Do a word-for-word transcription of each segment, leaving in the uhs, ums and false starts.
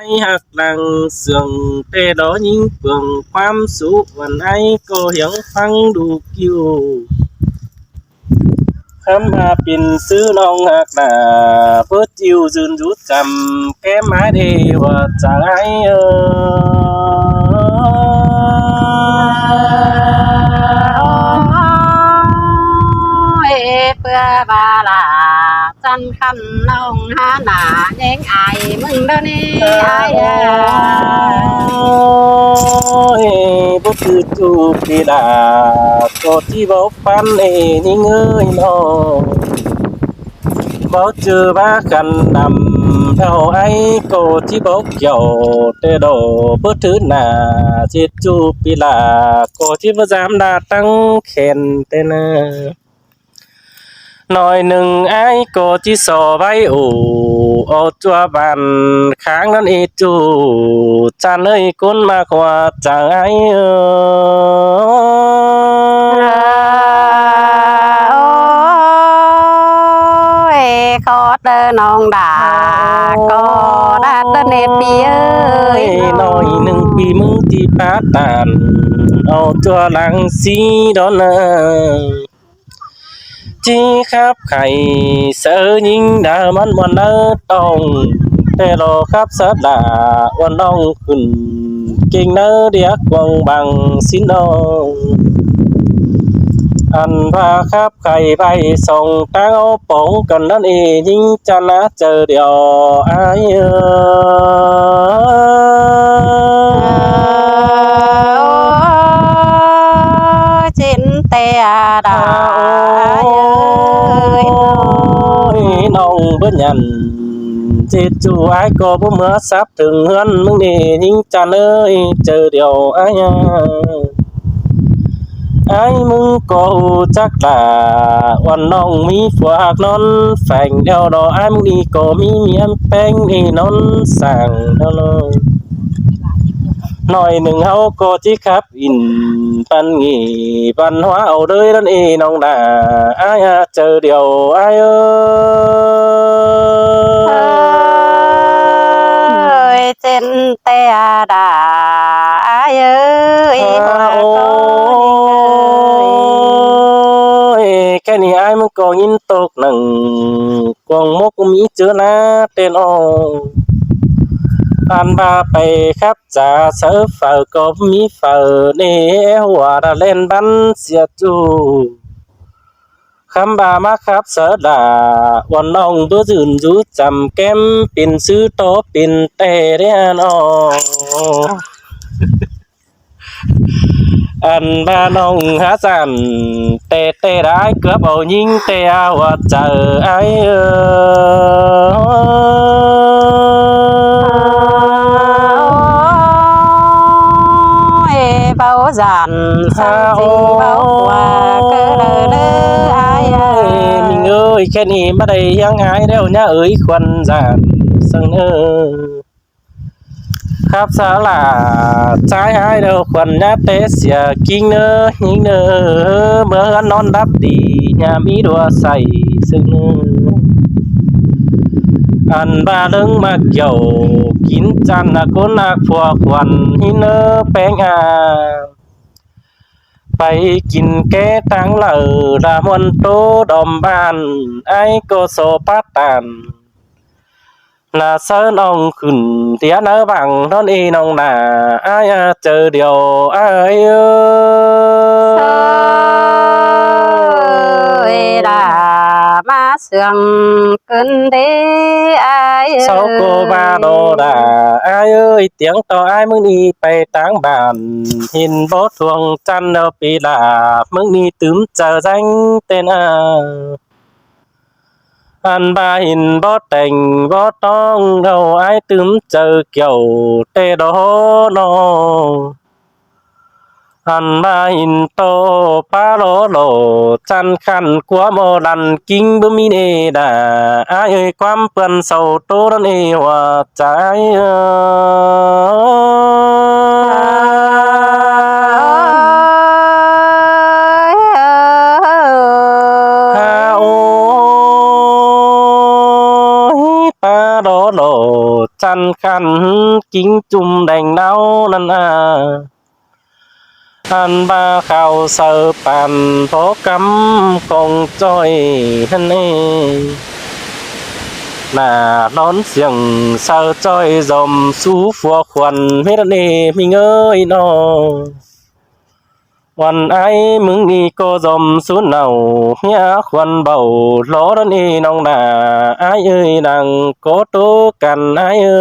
ꞌhặc lăng sương ꞌtẹ đó ꞌnhính pương ꞌquám sú ꞌvắn ái ꞌcọ hiếng ꞌphắng đu ꞌkiu. Khắm ꞌva pên ꞌsứ ꞌnọng ꞌhặc lả báu ꞌchịu dưn dú chăm kém ái đê ꞌva chả ái ơ. Ôi, ꞌpưa ꞌva lả chăn khăn ꞌnọng hả nả ꞌnhính ai ꞌmứng đó ꞌnị ai à. Ôi, báu ꞌchư ꞌchu pi lả ꞌcọ ꞌchí báu ꞌphắn ê ꞌnhính ơi ꞌnọ. Báu ꞌchư bá khăn đăm đau ái ꞌcọ ꞌchí báu kiẻo ꞌtẹ đỏ báu thứ nả ꞌchư ꞌchu pi lả ꞌcọ ꞌchí báu dám đa ꞌtắng khen ꞌtẹ nả. ꞌNọi ꞌnưng ái ꞌcọ ꞌchí so bái ổ au ꞌchua bản kháng ꞌnặn ê ꞌchu chăn ơi ꞌcốn ꞌmặc ꞌva chả ái ơ. Ôi, khót đơ ꞌnọng đả, khót đơ ꞌnị pi ơi. Ôi, ꞌnọi ꞌnưng pi ꞌmứng ꞌchí pá tản au ꞌchua lăng sí đó nả. ꞌChí khắp khay sáư ꞌnhính đa ꞌmắn ꞌmuôn ꞌnớ ꞌtong ꞌtẹ lo khắp sáư lả ꞌvắn ꞌnọng khửn ꞌkính ꞌnớ điák quang bằng sín ꞌnọng. Ăn ꞌva khắp khay bay song ꞌtáng au póng căn ꞌnặn ê ꞌnhính chăn ná chaư điêu ái ơ. Ôi, chên ꞌtẹ đả ơi ơi. Ôi, ꞌnọng báu nhẳn ꞌchư ꞌchu ái ꞌcọ báu ꞌmứa sắp thửng ꞌhướn ꞌmứng ê ꞌnhính chăn ơi chaư điêu ái à. Ái ꞌmứng ꞌcọ ꞌhụ chắc lả ꞌvắn ꞌnọng ꞌmí phua ꞌhặc ꞌnón pheng đeo đó ái ꞌmứng ꞌnị ꞌcọ ꞌmí ꞌmí ăn pheng ê ꞌnón sảng đó lo. ꞌNọi ꞌnưng ꞌháu ꞌcọ ꞌchí khắp ỉn păn nghỉ văn hóa au đới ꞌnặn ê ꞌnọng đả ái à chaư điêu ái ơ. Ôi, chên ꞌtẹ đả ơi ơi. Ôi, khen ꞌnị ái ꞌmứng ꞌcọ ꞌnhính tốc nẳng cuông mốc ꞌmí ꞌchớ ná ꞌtên âu. Ăn ꞌva pay khắp chả sáư phaư ꞌcọ ꞌmí phaư ꞌnị ꞌhua đa ꞌlen bắn sia ꞌchu. Khắm ꞌva ꞌmá khắp sáư đả ꞌvắn ꞌnọng báu dưn dú chăm kém pên ꞌsứ tó pên ꞌtẹ đé ꞌnọ. Ăn ꞌva ꞌnọng hả dản ꞌtẹ ꞌtẹ đa ái cướp au ꞌnhính ꞌtẹ ꞌva chaư ái ơ. Ôi, báu dản săng ꞌchư báu ꞌquá ꞌcơ đơ đơ ái ơ. Ôi, ꞌmính ơi, khen ꞌnị ꞌmá đảy ꞌhiếng ái đeo ꞌnhá ơi khuôn dản săng ơ. Khắp sáư lả ꞌchái ái đeo khuôn ꞌnhá té sia ꞌkính ꞌnớ ꞌnhính ꞌnớ, ꞌmứa ꞌhướn ꞌnón đắp đi ꞌnhá ꞌmí đua say sưng ꞌnớ. Ăn ꞌva ꞌlớng ꞌmặc kiẻo kín chăn ꞌnạ ꞌcốn ꞌnạk phua khuôn ꞌnhính ꞌnớ ꞌpéng a. Pay kin ké ꞌtáng ꞌlạư đa ꞌmuôn ꞌtố đom ꞌván, ái ꞌcọ so pát tản. ꞌNạ sáư ꞌnọng khửn tia ꞌnớ bảng ꞌnón ê ꞌnọng nả, ái a chaư điêu ái ơ. Ơi, đa ꞌmá sương ꞌcứn đế ái ơi. Sau cô ba đô đa ái ơi, tiếng to ái ꞌmứng ꞌnị pay ꞌtáng bản, hin bố thuông chăn đô pi đa ꞌmứng ꞌnị tứm chaư ꞌdáng tên a. Ăn ba hin bố teng bố tong đô ái tứm chaư kiẻo tê đô ꞌnọ. Ăn ba hin tô pá lố lô chăn khăn ꞌquám ô lăn king báu ꞌmí nê đa. Ái ơi, ꞌquám ꞌpươn sau ꞌtố ꞌnón ê ꞌva chả ái ơ. Ơi ơi. Ha ôi, pá lố lô chăn căn kính chum đèn đáo ꞌnặn a. Ăn ꞌva khảu saư păn phó cắm khong ꞌchoi ꞌnặn ê. Nả lón siêng saư ꞌchoi dòm sú phua khuôn ꞌmí ꞌnặn ê ꞌmí ꞌngới ꞌnọ. Khuôn ải ꞌmứng ꞌnị ꞌcọ dòm sú nảu ꞌmí khuôn báu lỏ ꞌnặn ê ꞌnọng nả. Ải ơi, đang ꞌcọ ꞌtố căn ải ơi.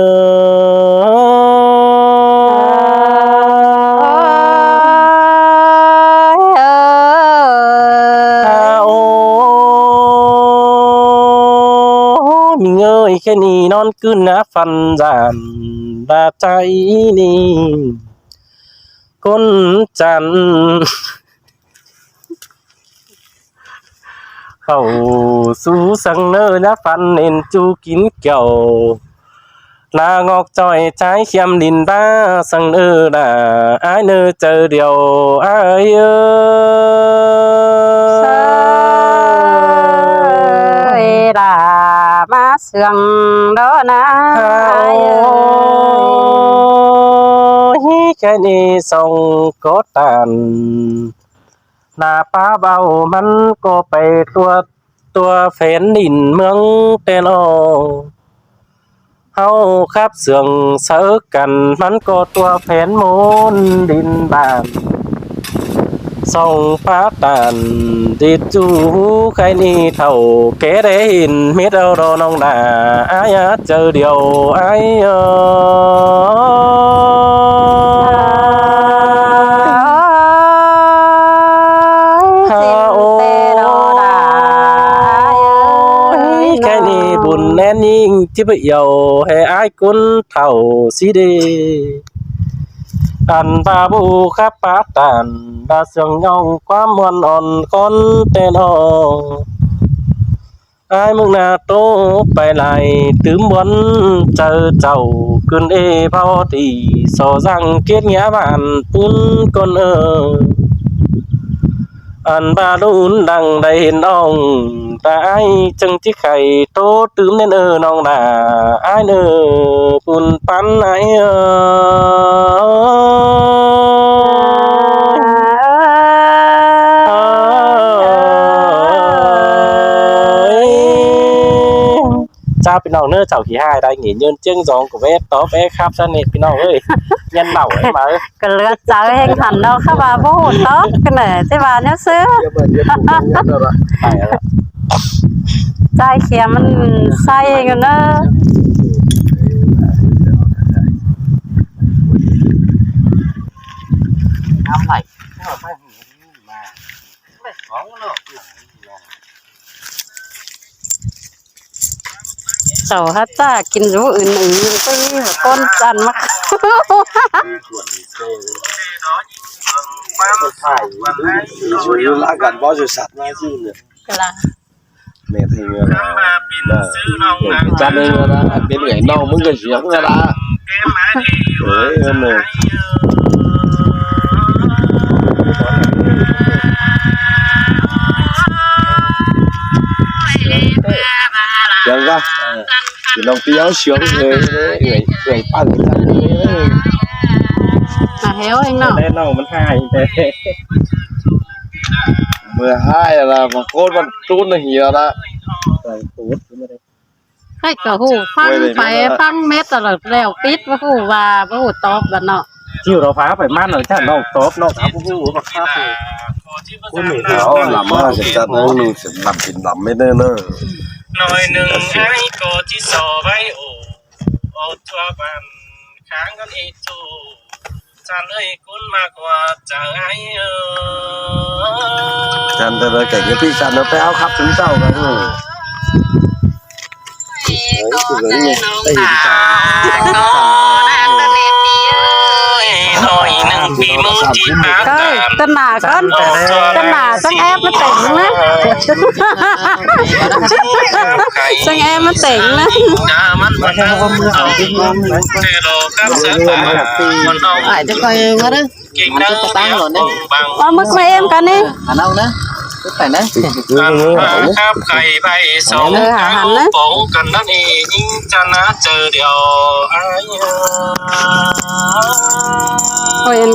Ôi ơi. A ô, ꞌmí ꞌngới, ꞌkhạy ꞌnị ꞌnón ꞌcứn ꞌná phăn dản ꞌva ꞌchái ꞌnị. ꞌCốn chăn khảu sú săng ꞌnớ ꞌná phăn nên ꞌchu kín kiẻo. Nả ngọc ꞌchoi ꞌchái khiêm đin ꞌva săng ꞌnớ đa ải ꞌnớ chaư điêu ải ơi. Saư đa ꞌmá sương đó nả ải ơi. Ôi, ꞌkhạy ꞌnị song ꞌcọ tản. Nả pá báu ꞌmắn ꞌcọ pay tua, tua phén đin ꞌmướng ꞌtến ꞌnọ. ꞌHáu khắp sương saư căn ꞌmắn ꞌcọ tua phén ꞌmôn đin bản. Song pá tản đít ꞌchu ꞌkhạy ꞌnị thảu ké đé hên mết au đo ꞌnọng đa ải a, chaư điêu ải ơi. Ôi, ꞌkhạy ꞌnị bun ꞌnén ꞌnhính ꞌchí báu yau hê ải ꞌcốn thảu sí đê. Ăn ꞌva báu khắp pá tản đa sương ꞌnọng ꞌquám ꞌmuôn ón ꞌcốn ꞌtến ꞌnọ. Ải ꞌmướng nả ꞌtố pay lai tứm bón chaư chảu ꞌcứn ê ꞌpo ti so dăng kiết nghĩa bản ꞌpứng ꞌcốn ơ. Ăn ꞌva đun đăng đảy hên ꞌnọng đa ải chắng ꞌchí khay ꞌtố tứm ꞌnén ơ ꞌnọng đa ải ꞌnớ bun păn ải ơi. Ôi. Chao ꞌpi ꞌnọng ꞌnớ, chảu kỉ ꞌhại đa nghỉ nhơn ꞌchương dong ꞌcọ vé tóp vé khắp ꞌsá ꞌnị ꞌpi ꞌnọng ơi. Nhăn nảu ới máư. ꞌCọ ꞌlứa chaư ꞌhéng hẳn ꞌnọ khắp ꞌva báu tóp ꞌcọ ꞌnớ, ꞌchí ꞌva ꞌnéo ꞌsứ. ꞌChái khiêm ꞌmắn ꞌsái ꞌhéng ꞌnớ. Sau hák ꞌchạ kin dú ứn ứn ꞌtứ ꞌcốn chăn ꞌmá. Lá gắn bó rồi sạt ꞌmá chứ nhỉ? Cái là Mẹ thì người là, là, chăn ới ꞌnớ, pên ới ꞌnọng ꞌmứng ꞌcọ siêng ꞌnớ đa. Ới, ới, ới. Siêng ꞌva. Thì ꞌnọng ꞌpi áo siêng ới, ới, ới, păng chăn ới. Nả héo ꞌhéng ꞌnọ. Đen ꞌnọng ꞌmắn ꞌhại thế. Mưa ꞌhại là mà ꞌcốn ꞌmắn trốn nó hía đa. Ôi, ꞌcọ ꞌhụ ꞌphắng pay ꞌphắng mết lỏ lẻo pít báu ꞌhụ ꞌva báu ꞌhụ tóp ꞌva ꞌnọ. Chịu đó phá phải măn ở chả ꞌnọng tóp ꞌnọng. Ôi, mệt lắm. Ôi, lắm ha, sệt chặt ꞌnưng, sệt lắm, sệt lắm mết ꞌnớ ꞌnớ. Nói ꞌnưng ải ꞌcọ ꞌchí so ꞌvạy ổ, ổ chua bàn kháng con ê chu. Chăn ơi, ꞌcốn ꞌmá ꞌcọ chaư ải ơi. Chăn tơ ꞌnớ kẻ cái ꞌpi chăn ꞌnớ pay áo khắp chúng cháu cả. Ới, ới, ới. Ơi, tơ nả ꞌcốn, tơ nả ꞌsướng ép ꞌmá tỉnh ꞌnớ. ꞌSướng ép ꞌmá tỉnh ꞌnớ. Ải, tơ coi ꞌmá đé. Ăn tơ tang lon đé. Ơ, mứt ꞌmá êm căn ꞌnị. Ăn ꞌnọng ꞌnớ. Phải đấy. Ăn khắp khay bay sáu. Ờ, hả, hẳn đấy. Bóng cần năn ê nhính chăn ná chờ đèo ai. Ôi, ăn